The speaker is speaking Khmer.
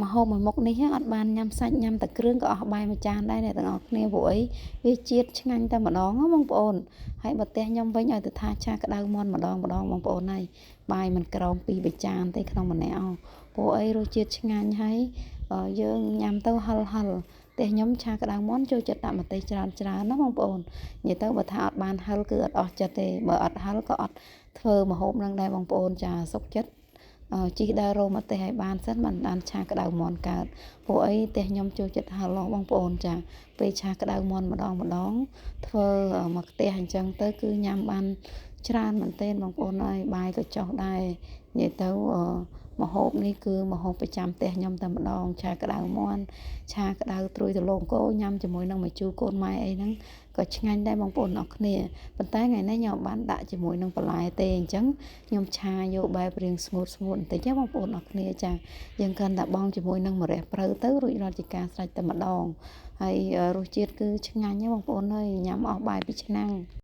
ម្ហូបមួយមុខនេះអត់បានញ៉ាំសាច់ញ៉ាំតែគ្រឿងក៏អស់បាយមួយចានដែរអ្នកទាំងអស់គ្នាព្រោះអីវាជាតិឆ្ងាញ់តែម្ដងណាបងប្អូនហើយបើផ្ទះខ្ញុំវិញឲ្យទៅថាឆាក្តៅមាន់ម្ដងម្ដងបងប្អូនហើយបាយមិនក្រោម2 ចានទេក្នុងម្នាក់ព្រោះអីរសជាតិឆ្ងាញ់ហើយយើងញ៉ាំទៅហឹលហឹលផ្ទះខ្ញុំឆាក្តៅមាន់ចូលចិត្តដាក់ម្ទេសច្រើនច្រើនណាបងប្អូននិយាយទៅបើថាអត់បានហឹលគឺអត់អស់ចិត្តទេបើអត់ហឹលក៏អត់ធ្វើម្ហូបនឹងដែរបងប្អូនចាសុខចិត្តជិះដើររកម្ទេសឲ្យបានសិនមិនបានឆាក្តៅមាន់កើតព្រោះអីផ្ទះខ្ញុំចូលចិត្តហឹលបងប្អូនចាពេលឆាក្តៅមាន់ម្ដងម្ដងធ្វើមកផ្ទះអញ្ចឹងទៅគឺញ៉ាំបានច្រើនមែនទែនបងប្អូនហើយបាយក៏ចុះដែរនិយាយទៅម្ហូបនេះគឺម្ហូបប្រចាំផ្ទះខ្ញុំតែម្ដងឆាក្តៅមាន់ឆាក្តៅត្រួយដលងគោញ៉ាំជាមួយនឹងម្ជូរកូនម៉ែអីហ្នឹងក៏ឆ្ងាញ់ដែរបងប្អូនអរគ្នាប៉ុន្តែថ្ងៃនេះខ្ញុំបានដាក់ជាមួយនឹងបន្លែទេអញ្ចឹងខ្ញុំឆាយកបែបរៀងស្ងួតស្ងួតបន្តិចណាបងប្អូនអរគ្នាចាយើងគ្រាន់តែបង់ជាមួយនឹងម្រះព្រៅទៅរួចរាល់ជាការស្រេចតែម្ដងហើយរសជាតិគឺឆ្ងាញ់ណាបងប្អូនអើយញ៉ាំអស់បាយពីឆ្នាំង។